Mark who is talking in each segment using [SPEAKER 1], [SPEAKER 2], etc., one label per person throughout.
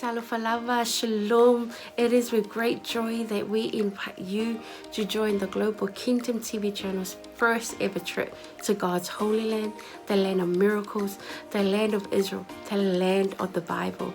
[SPEAKER 1] Talofa lava, shalom. It is with great joy that we invite you to join the Global Kingdom TV channel's first ever trip to God's holy land, the land of miracles, the land of Israel, the land of the Bible.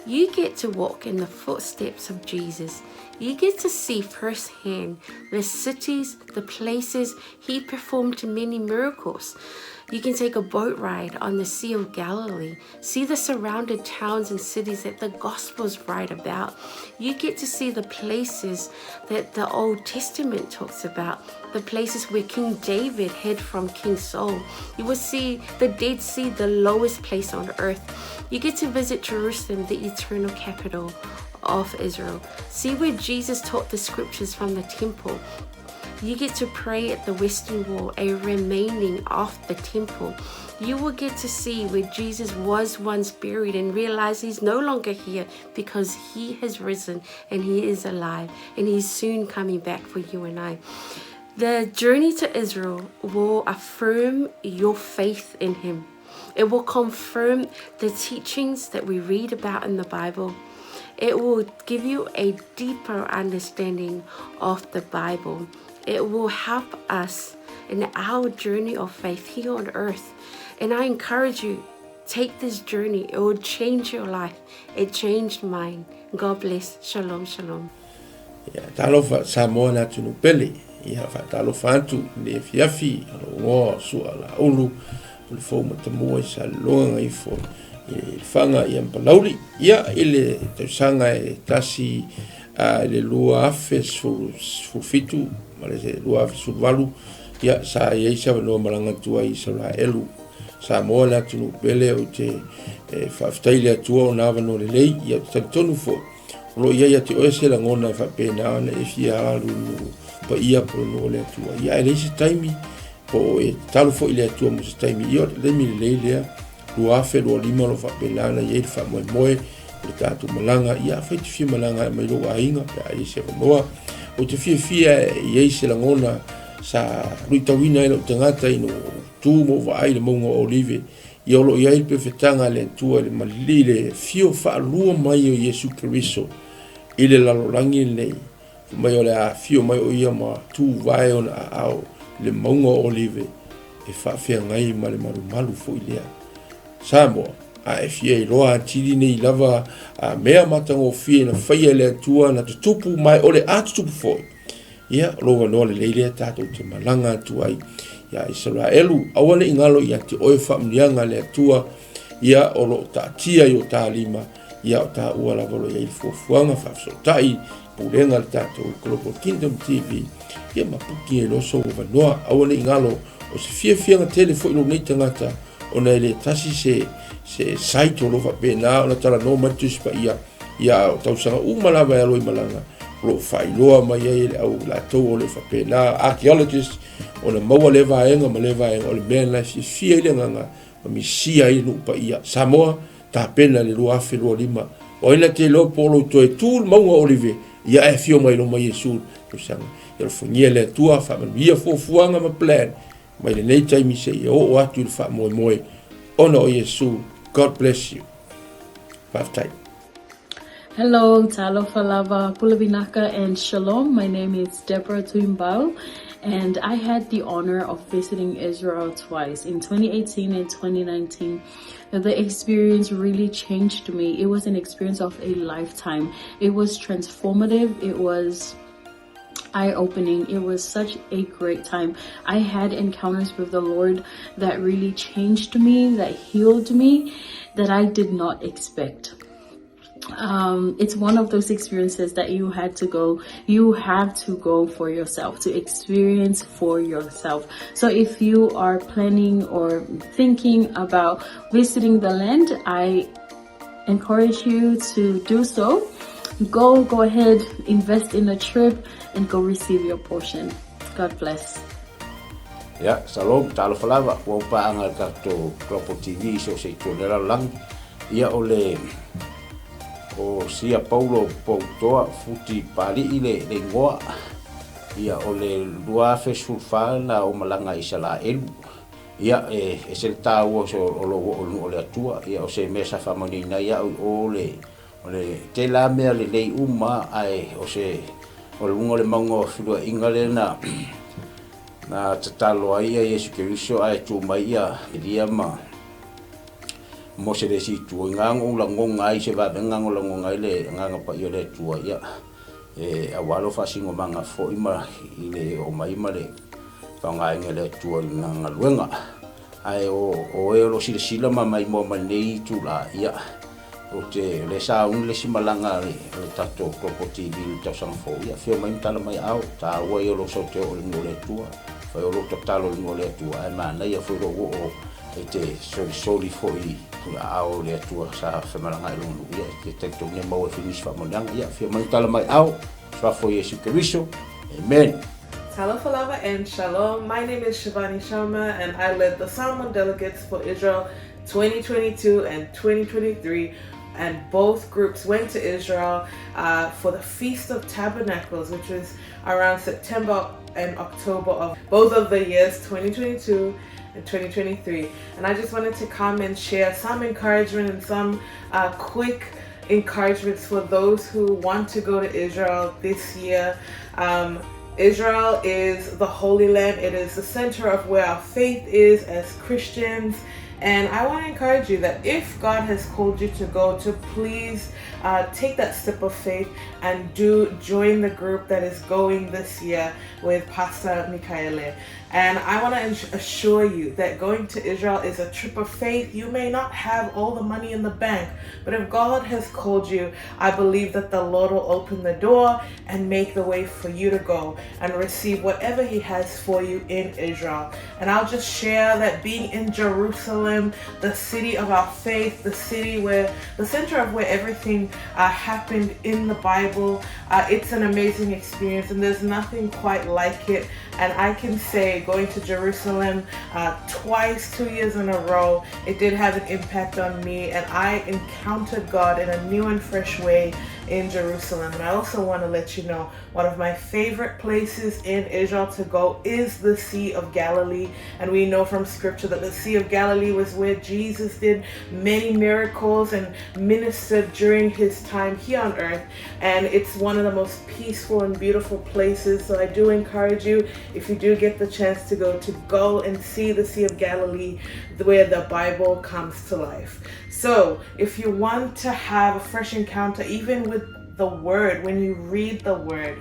[SPEAKER 1] You get to walk in the footsteps of Jesus. You get to see firsthand the cities, the places he performed many miracles. You can take a boat ride on the Sea of Galilee, see the surrounded towns and cities that the Gospels write about. You get to see the places that the Old Testament talks about, the places where King David hid from King Saul. You will see the Dead Sea, the lowest place on earth. You get to visit Jerusalem, the eternal capital of Israel. See where Jesus taught the scriptures from the temple. You get to pray at the Western Wall, a remaining of the temple. You will get to see where Jesus was once buried and realize he's no longer here because he has risen and he is alive and he's soon coming back for you and I. The journey to Israel will affirm your faith in him. It will confirm the teachings that we read about in the Bible. It will give you a deeper understanding of the Bible. It will help us in our journey of faith here on earth. And I encourage you, take this journey. It will change your life. It changed mine. God bless. Shalom, shalom.
[SPEAKER 2] Ia, talofa Samoa le atunuu pele. Ia, faatalofa atu i le afiafi o lou igoa o Sua Laulu, o le fou matamua i Salelologa Gagaifo i Lefaga ia ma Palauli. Ia, i le tausaga e tasi i le 2017 ma le 2018, ia, sa i ai se avanoa malaga atu ai i Isaraelu. Samoa le atunuu pele, ou te faafetai i le Atua ona avanoa lelei, ia, ou te talitonu foi, O lo o i ai ia te oe se lagona e faapena ona e fia alu i nuu paia po o le nuu o le Atua. Ia ae leai se taimi po o e tatalo foi i le Atua mo se taimi. Ia o le taimi lelei lea, 2025 o lo o faapena ona i ai le faamoemoe o le tatou malaga. Ia afai e te fia malaga e aumai lou aiga pe a i ai se avanoa. Ou te fiafia e i ai se lagona sa luitauina ai lou tagata ina ua ou tu ma ou vaai i le mauga o Olive. Ia o lo o i ai le pefetaga a le Atua i le malili le afio faalua mai o Iesu Keriso i le lalolagi lenei, fai mai o le a afio mai o ia ma tuvae ona aao i le mauga o Olive e faafeagai ma le malumalu foi lea. Samoa, a e fia iloa atili nei lava a mea matagofie na faia e le Atua na tutupu ma e o le a tutupu foi, Ia, o lou avanoa lelei lea tatou te malaga atu ai ia Isaraelu. Aua ne i galo ia te oe faamanuiaga a le Atua, ia o lo o taatia i o ta lima, ia o taua lava o lo o i ai le fuafuaga faafesootai pulega a le tatou Global Kingdom TV, ia ma puki ai loa sou avanoa. Aua ne i galo, o se fiafiaga tele foi lou nei tagata, ona e le tasi se, se site o lo o faapena ona talanoa mai le Tusi Paia, Ia, o tausaga uma lava e alo i malaga, o lo o faailoa mai ai e le au latou o le faapena, archaeologist, ona maua lea vaega ma lea vaega, o le mea lena e fiafia ai le agaga ma misia ai le nuu paia. Samoa, tapena i le 2025. O ai na te iloa po o lou toe tu le mauga o Olive, ia ae afio mai loma Iesu i le tausaga. Ia alofagia le Atua, faamanuia fuafuaga ma plan mai lenei taimi seia oo atu i le faamoemoe ona o Iesu. God bless you. Faafetai.
[SPEAKER 3] Hello, talofa lava, pule vinaka and shalom. My name is Deborah Tuimbau and I had the honor of visiting Israel twice in 2018 and 2019. The experience really changed me. It was an experience of a lifetime. It was transformative. It was eye-opening. It was such a great time. I had encounters with the Lord that really changed me, that healed me, that I did not expect. It's one of those experiences that you had to go, you have to go for yourself, to experience for yourself. So if you are planning or thinking about visiting the land, I encourage you to do so. Go, go ahead, invest in a trip and go receive your portion. God bless.
[SPEAKER 4] Ia, shalom, talofa lava, ua ou paaga i le tatou Global TV i so o se itu o le lalolagi. Ia, o le, o Sia Paulo Poutoa Futi Pali'i le, le igoa. Ia, o le 2014 na ou malaga i Isalaelu. Ia, e ese le taua o, o lou oo i le nuu o le Atua. Ia, o se mea sa faamanuiaina ai au i o le, O le tele lava mea lelei uma ae o se o luga o le mauga o feluaiga lea na na tatalo ai ia Iesu Keriso ae tu mai ia Elia ma Mose i le isi itu. I na ou lagona ai se vavega na lagona ai le Agaga Paia o le Atua ia e aua lou faasinomaga foi ma i le oo mai ma le faaaogaina e le Atua i lana galuega. Ae o o e o lo o silasila ma maimoa mai lenei itula, ia, ou te, o lea sa auni le isi malaga a le, a le tatou Global TV i le tausaga fou, ia, afio mai ma tala mai aao, taua ia o lou sau te oo i le nuu o le Atua, fai o lou tatalo i le nuu o le Atua, ae manaia foi lou oo e te solisoli foi i aao o le Atua sa femalagaai i lona nuu, ia, e te talitonu e maua ai foi nisi faamanuiaga, ia, afio mai ma tala mai aao, Suafa o Iesu Keriso, Amen.
[SPEAKER 5] Talofa lava and shalom. My name is Shivani Sharma and I led the Samoan delegates for Israel 2022 and 2023 and both groups went to Israel uh, for the Feast of Tabernacles, which was around September and October of both of the years 2022 and 2023. And I just wanted to come and share some encouragement and some uh, quick encouragements for those who want to go to Israel this year. Um, Israel is the Holy Land. It is the center of where our faith is as Christians. And I want to encourage you that if God has called you to go, to please uh, take that step of faith and do join the group that is going this year with Pastor Mikaele. And I want to assure you that going to Israel is a trip of faith. You may not have all the money in the bank, but if God has called you, I believe that the Lord will open the door and make the way for you to go and receive whatever He has for you in Israel. And I'll just share that being in Jerusalem, the city of our faith, the city where the center of where everything uh, happened in the Bible, uh, it's an amazing experience, and there's nothing quite like it. And I can say, going to Jerusalem uh, twice, 2 years in a row, it did have an impact on me, and I encountered God in a new and fresh way in Jerusalem. And I also want to let you know one of my favorite places in Israel to go is the Sea of Galilee. And we know from scripture that the Sea of Galilee was where Jesus did many miracles and ministered during his time here on earth. And it's one of the most peaceful and beautiful places. So I do encourage you, if you do get the chance to go, to go and see the Sea of Galilee, where the Bible comes to life. So if you want to have a fresh encounter, even with the Word, when you read the Word,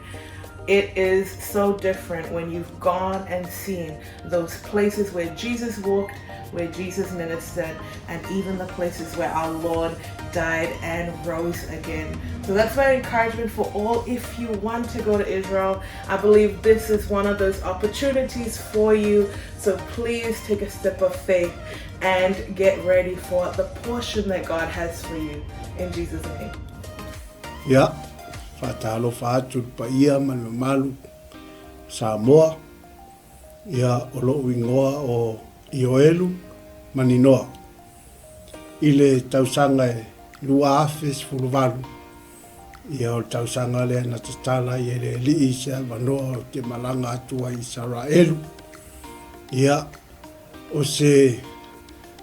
[SPEAKER 5] it is so different when you've gone and seen those places where Jesus walked, where Jesus ministered, and even the places where our Lord died and rose again. So that's my encouragement for all. If you want to go to Israel, I believe this is one of those opportunities for you. So please take a step of faith and get ready for the portion that God has for you. In Jesus' name.
[SPEAKER 6] Ia, faatalofa atu i le paia ma le mamalu o Samoa. Ia, o lou igoa o Ioelu Maninoa. I le tausaga e 2018, ia o le tausaga lea na tatala ai e le Alii se avanoa ou te malaga atu ai i Isaraelu. Ia, O se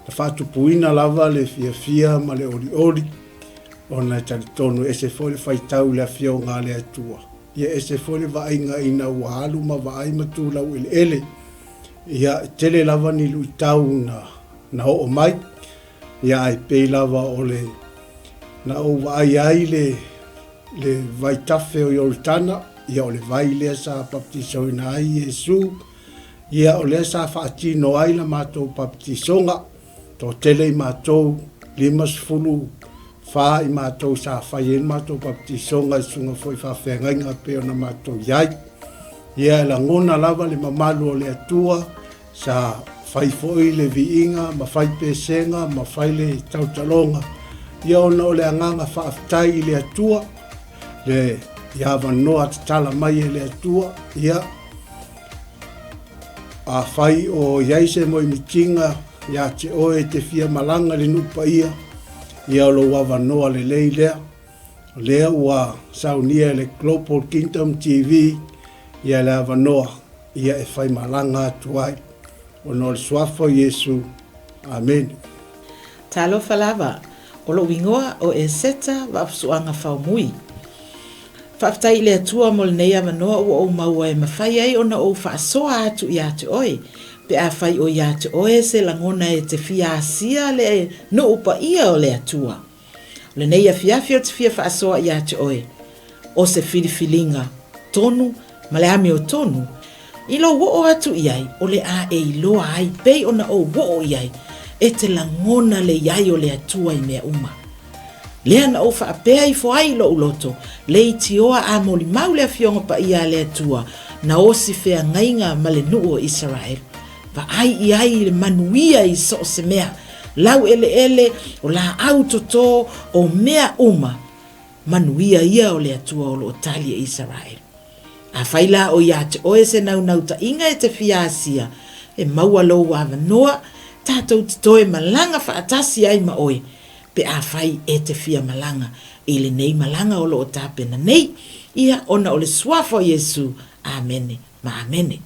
[SPEAKER 6] na faatupuina lava le fiafia ma le olioli, ona e talitonu e ese foi le faitau i le Afioga a le Atua, ia ese foi le vaaiga ina ua alu ma vaai ma tu laueleele. Ia, e tele lava ni luitau na, na oo mai, ia ae pei lava o le na ou vaai ai le, le vaitafe o Ioritana, ia o le vai lea sa baptisoina ai Iesu, Ia, o lea sa faatino ai la matou papatisoga, toatele i matou, 54 i matou sa fai ai le matou papatisoga i susuga foi i faafeagaiga pei ona matou i ai. Ia, e lagona lava le mamalu o le Atua, sa fai foi le viiga ma fai pesega ma fai le tautaloga, ia ona o le agaga faafetai i le Atua, le i avanoa tatala mai e le Atua, ia, Afai o i ai se moemitiga ia te oe e te fia malaga i le nuu paia, ia o lou avanoa lelei lea. O lea ua saunia e le Global Kingdom TV ia le avanoa ia e fai malaga atu ai. Ona o le Suafa o Iesu. Amene.
[SPEAKER 7] Talofa lava! O lou igoa o Eseta Vaafusuaga Faumui. Faafetai i le Atua mo lenei avanoa ua ou maua e mafai ai ona ou faasoa atu ia te oe, pe afai o ia te oe se lagona e te fia asia le nuu paia o le Atua. O lenei afiafi ou te fia faasoa ia te oe, o se filifiliga tonu ma le amiotonu, i lou oo atu i ai o le a e iloa ai pei ona ou oo i ai, e te lagona le i ai o le Atua i mea uma. Lea na ou faapea ifo ai i lou loto, leitioa a molimau le Afioga Paia a le Atua, na osi feagaiga ma le nuu o Isaraelu. Vaai i ai i le manuia i so o se mea, laueleele, o laau toto, o mea uma, manuia ia o le Atua o lo o tali e Isaraelu. Afai la o ia te oe se naunautaiga e te fia asia, e maua lou avanoa, tatou te toe malaga faatasi ai ma oe, pe afai e te fia malaga i lenei malaga o lo o tapena nei, ia, ona o le Suafa o Iesu. Amene ma amene.